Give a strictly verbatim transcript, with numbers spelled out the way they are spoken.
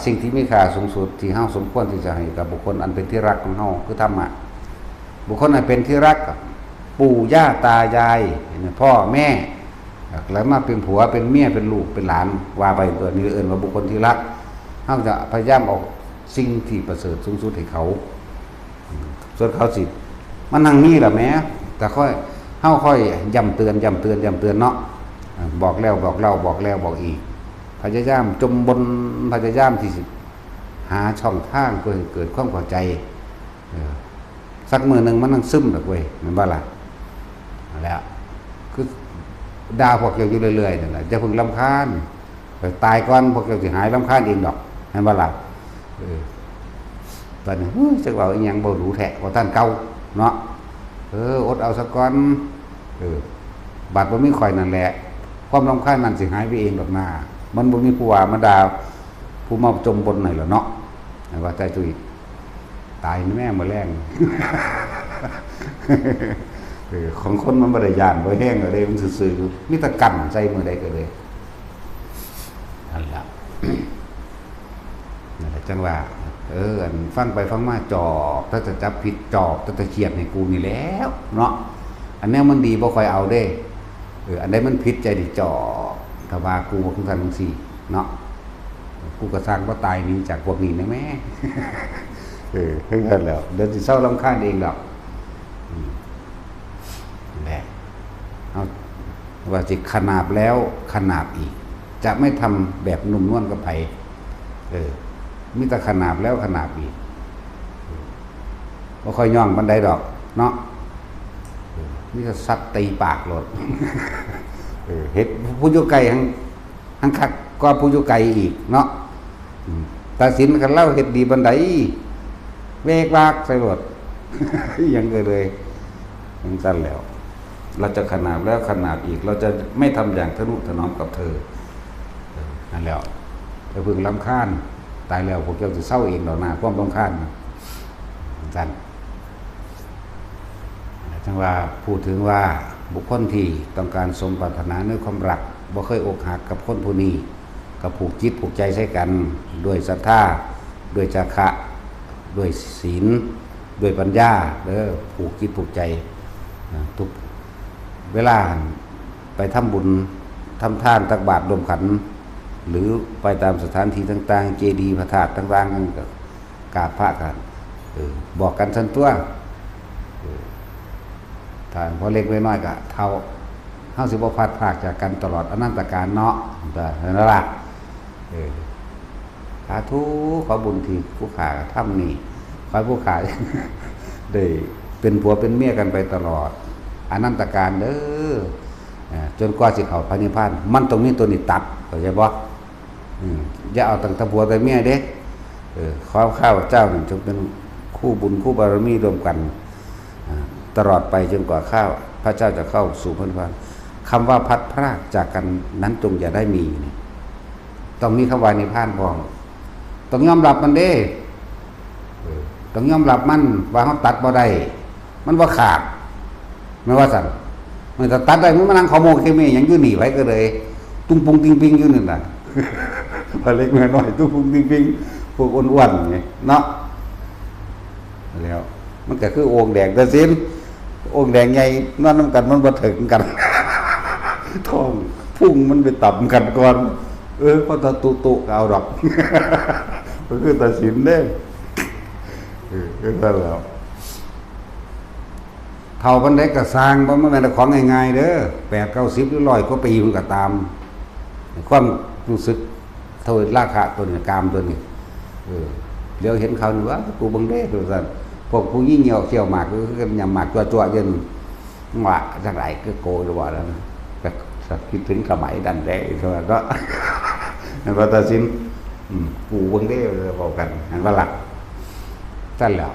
สิ่งที่มีค่าสูงสุดที่เฮาสมควรที่จะให้กับบุคคลอันเป็นที่รักของเฮาคือธรรมะ บุคคลอันเป็นที่รัก ปู่ย่าตายาย พ่อแม่ แล้วมาเป็นผัวเป็นเมียเป็นลูกเป็นหลาน ว่าไปตัวนี้เอิ้นว่าบุคคลที่รัก เฮาจะพยายามเอาสิ่งที่ประเสริฐสูงสุดให้เขา ส่วนเขาสิ มันนั่งมีล่ะแหม แต่ค่อย เฮาค่อยย้ำเตือน ย้ำเตือน ย้ำเตือนเนาะ บอกแล้วบอกเล่า บอกแล้วบอกอีก พยายามจมบน พยายามที่สิหาช่องทางเพื่อให้เกิดความเข้าใจ เออ สักมื้อหนึ่งมันนั่งซึมดอกเว้ย แม่นบ่ล่ะ นั่นแหละ คือด่าพวกเจ้าอยู่เรื่อยๆนั่นแหละ อย่าเพิ่งรำคาญ ตายก่อนพวกเจ้าสิหายรำคาญเองดอก แม่นบ่ล่ะ เออ ตอนนี้ เฮ้ย จักเว้าอีหยังบ่รู้แท้ ว่าท่านเก่า เนาะ เออ อดเอาซะก่อน เออ บัดบ่มีข่อยนั่นแหละ ความรำคาญนั่นสิหายไปเองดอกนา มันบ่มีผู้ว่ามาด่า ผู้มาจมบนไหนล่ะเนาะ ว่าแต่ตุ้ย ตายแม่มื้อแลง เออ ของคนมันบ่ได้ย้านบ่แฮงก็เลยมันซื่อๆ มีแต่กั้นใส่มื้อใดก็เลย นั่นล่ะ นั่นแหละจังว่า เออ อันฟังไปฟังมาจอบ ถ้าจะจับผิดจอบ ถ้าจะเขียนให้กูนี่แล้วเนาะ อันเนี้ยมันดีบ่ค่อยเอาเด้ เออ อันใดมันผิดใจนี่จอบ ถ้าว่ากูว่าจังซั่นจังซี่เนาะ กูก็สร้างบ่ตายหนีจากพวกนี้นะแม่ เออ คือกันแล้ว เดี๋ยวสิเซารำคาญเองดอก อืม นั่นแหละ เอา ว่าสิขนาบแล้วขนาบอีก จะไม่ทำแบบนุ่มนวลกับไผ เออ มีแต่ขนาบแล้วขนาบอีก บ่ค่อยย่องปานใดดอก เนาะ เออ มีแต่สัตว์ตีปากโลด เออ เฮ็ดผู้อยู่ไกลหั้น หั้นคักกว่าผู้อยู่ไกลอีกเนาะ อืม ตัดสินคันลาวเฮ็ดดีปานใด เวกวากใส่โลด อิหยังก็เลย จังซั่นแล้ว เราจะขนาบแล้วขนาบอีก เราจะไม่ทำอย่างทะนุถนอมกับเธอ เออ นั่นแหละ อย่าเพิ่งรำคาญ ตายแล้วพวกเจ้าสิเซาเองดอกนา ความรำคาญนะ จังซั่น จังว่าพูดถึงว่าบุคคลที่ต้องการสมปรารถนาในความรัก บ่เคยอกหักกับคนผู้นี้ ก็ผูกจิตผูกใจใส่กัน ด้วยศรัทธา ด้วยจาคะ ด้วยศีล ด้วยปัญญา เด้อ ผูกจิตผูกใจ อ่า ทุกเวลาไปทำบุญ ทำทาน ตักบาตรร่วมขัน หรือไปตามสถานที่ต่างๆ เจดีย์พระธาตุต่างๆ นั่นก็ กราบพระกัน เออ บอกกันซั่นตั๊ว เออ ถ้าพ่อเล็กแม่น้อยก็เฒ่า เฮาสิบ่พลัดพรากจากกันตลอดอนันตกาลเนาะ ก็นั่นล่ะ เออ สาธุ ขอบุญที่ผู้ข้ากระทำนี่ ขอให้ผู้ข้า ได้เป็นผัวเป็นเมียกันไปตลอด อนันตกาลเด้อ อ่า จนกว่าสิเข้าพระนิพพาน มันต้องมีตัวนี้ตัด เข้าใจบ่? อืม อย่าเอาตั้งแต่ผัวแต่เมียเด้ เออ ขอข้าพเจ้านี่จงเป็นคู่บุญคู่บารมีร่วมกัน อ่า ตลอดไปจนกว่าข้าพเจ้าจะเข้าสู่พระนิพพาน คำว่าพลัดพรากจากกันนั้นจงอย่าได้มีนี่ ต้องมีคำว่านิพพานพร้อม ต้องยอมรับมันเด้ เออ ต้องยอมรับมันว่าเฮาตัดบ่ได้ มันบ่ขาด แม่นว่าซั่น มันก็ตัดได้ มันมานั่งขอโมกเขเมหยังอยู่นี่ ไผก็เลย ตุ้งปุงติงปิงอยู่นั่นน่ะ พระเล็กแม่น้อย ตุ้งปุงติงปิง พวกอ้วนๆนี่เนาะ แล้ว มันก็คือโอ่งแดงตัดสิน โอ่งแดงใหญ่ นอนนำกันมันบ่ถึงกัน ท้องพุงมันไปต่ำกันก่อน เออ พอตะตุตุก็เอาดอก ก็คือตัดสินเด้ เออ ก็ซั่นแล้ว เฒ่าปานใดก็ซ่าง บ่แม่นของง่ายๆเด้อ แปดเก้าสิบหรือร้อยกว่าปีพุ้นก็ตาม ความรู้สึกทวิราคะตัวนี้ กามตัวนี้ เออ เหลียวเห็นเขานี่ว่า กูเบิ่งเด้ ว่าซั่น พวกผู้หญิงเหยี่ยวเขี้ยวหมาก ก็คือกันยำหมากจั่วๆอยู่นั่น ว่าจังได๋ คือโกหรือว่าแล้วนะ ก็คิดถึงสมัยนั้นแหละ เนาะ นั่นว่าตัดสิน อืม กูเบิ่งเด้ เว้ากัน หันว่าล่ะ ซั่นแหล้ว